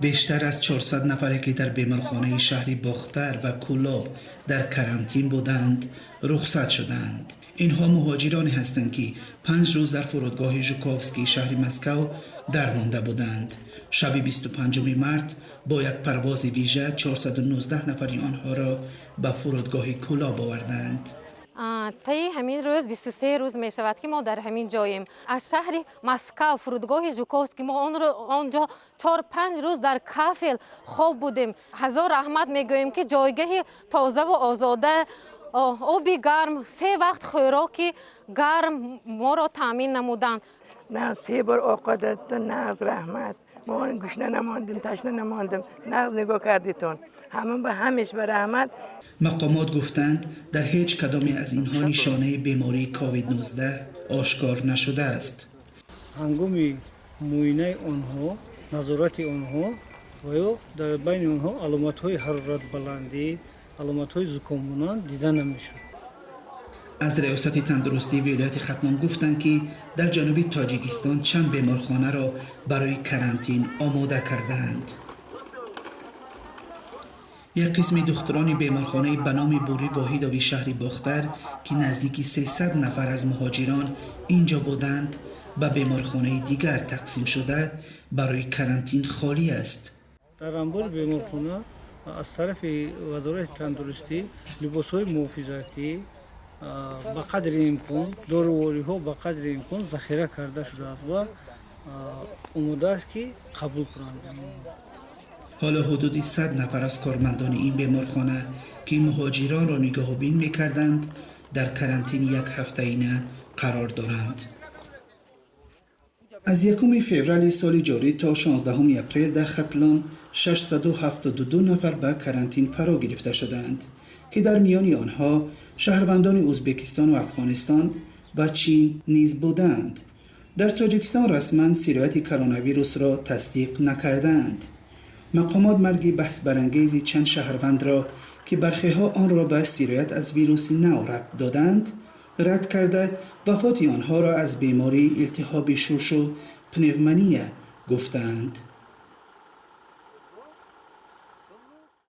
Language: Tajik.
Бештар аз 400 нафаре, ки дар беморхонаи шаҳри Бохтар ва Кӯлоб дар карантин буданд, рухсат шуданд. Инҳо муҳоҷироне ҳастанд, ки 5 рӯз дар фурудгоҳи Жуковскии шаҳри Москав дармонда буданд. Шаби 25 март бо як парвози вижа 419 нафари онҳоро ба фурудгоҳи Кӯлоб оварданд. Таи ҳамин рӯз 23 рӯз мешавад, ки мо дар ҳамин ҷоем. Аз шаҳри Москав, фурудгоҳи Жуковский, мо он ҷо 4-5 рӯз дар кафел хоб будем. Ҳазор раҳмат мегӯем, ки ҷойгаҳи тозаву озода, оби гарм, се вақт хӯроки гарм моро таъмин намуданд. На се бор овқат додтон, нағз, раҳмат. Мо гушна намондем, ташна намондем, нағз нигоҳ кардитон. Ҳамон ба ҳамеш ба раҳмат. Мақомот гуфтанд, дар ҳеҷ кадоме аз инҳо нишонаи бемории COVID-19 ошкор нашудааст. Ҳангоми муоинаи онҳо, назорати онҳо ва ё дар байни онҳо аломатҳои ҳароратбаландӣ, аломатҳои зукоммонанд дида намешуд. Аз Риёсати тандурустии вилояти Хатлон гуфтанд, ки дар ҷануби Тоҷикистон чанд беморхонаро барои карантин омода кардаанд. Як қисми духтурони беморхонаи ба номи Бурӣ Воҳидови шаҳри Бохтар, ки наздики 300 нафар аз муҳоҷирон ин ҷо буданд, ба беморхонаи дигар тақсим шуда, барои карантин холӣ аст. Дар анбори беморхона аз тарафи Вазорати тандурустӣ либосҳои муҳофизатӣ, ба қадри имкон дорувориҳо ба қадри имкон захира карда шудааст ва омода аст, ки қабул кунанд. Ҳоло ҳудуди 100 нафар аз кормандони ин беморхона, ки муҳоҷиронро нигаҳбин мекарданд, дар карантини якҳафтаина қарор доранд. Аз 1 феврали соли ҷорӣ то 16 апрел дар Хатлон 672 нафар ба карантин фаро гирифта шудаанд, ки дар миёни онҳо шаҳрвандони Ӯзбекистону Афғонистон ва Чин низ буданд. Дар Тоҷикистон расман сирояти коронавирусро тасдиқ накардаанд. Мақомот марги баҳсбарангези чанд шаҳрвандро, ки бархеҳо онро ба сироят аз вируси нав рабт доданд, рад карда, вафоти онҳоро аз бемории илтиҳоби шушу пневмония гуфтаанд.